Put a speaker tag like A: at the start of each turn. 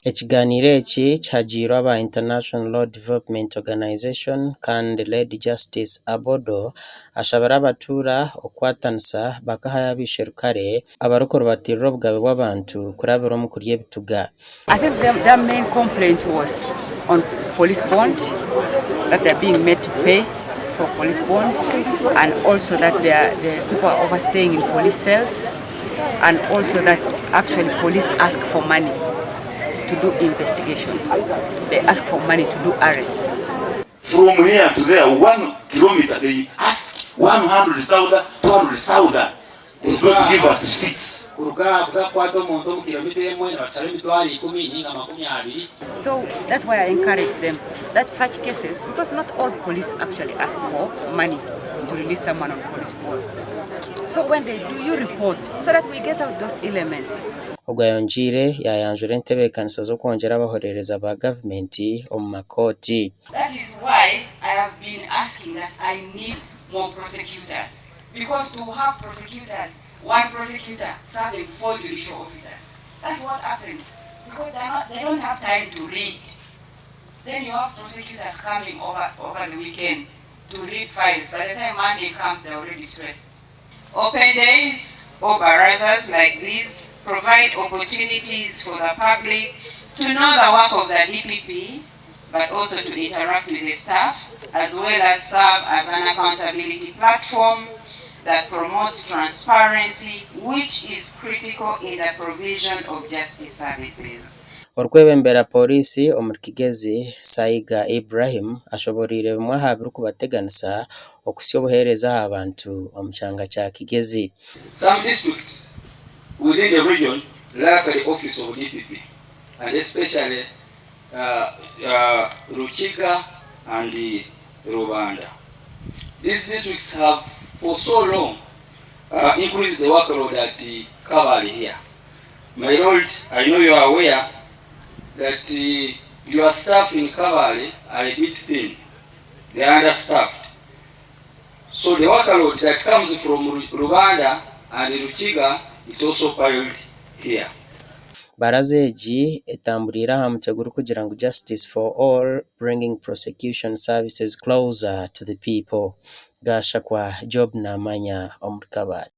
A: Ekiganiiro eki kihagiirwe aba International Law Development Organisation kandi Lady Justice Abodo ashabire abatuura okukwatanisa bakahayo abaisherukare abarikuribatirira obugabe bw'abantu kurabira omu kurya ebituga.
B: I think their main complaint was on police bond that they are being made to pay for police bond and also that the people are overstaying in police cells and also that actually police ask for money to do investigations. They ask for money to do arrests.
C: From here to there, 1 kilometer, they ask 100,000, 200,000. They don't give us receipts.
D: Kuruga kuza kukwata omuntu omu kilomita emwe nibatushaba 100,000 ninga 20.
B: So that's why I encourage them that such cases, because not all police actually ask for money to release someone on police bond. So when they do, you report so that we get out those elements.
A: Ogwo ayongiire yayanjura entebeekanisa z'okwongyera abahoreereza ba gavumenti omu makooti.
B: That is why I have been asking that I need more prosecutors. Because to have prosecutors, one prosecutor serving four judicial officers. That's what happens. Because they're not, they don't have time to read. Then you have prosecutors coming over the weekend to read files. By the time Monday comes, they're already stressed.
E: Open days or barazas like these provide opportunities for the public to know the work of the DPP, but also to interact with the staff, as well as serve as an accountability platform that promotes transparency, which is critical in the provision of justice services.
A: Orikwebembera pooriisi omuri Kigezi, Saiga Ibrahim ashoboreire bimwe aha birikubateganisa okuhitsya obuheereza aha bantu omu kyanga kya Kigezi.
F: Some districts within the region lack the office of DPP, and especially Rukiga and Rubanda. These districts have for so long increased the workload at Kabale here. My lord, I know you are aware that your staff in Kabale are a bit thin. They are understaffed. So the workload that comes from Rubanda and Rukiga is also piled here.
A: Baraza egi etamburiire aha mutwe gurikugira ngu "Justice for all, bringing prosecution services closer to the people". Gashakwa Job Namanya omuri Kabale.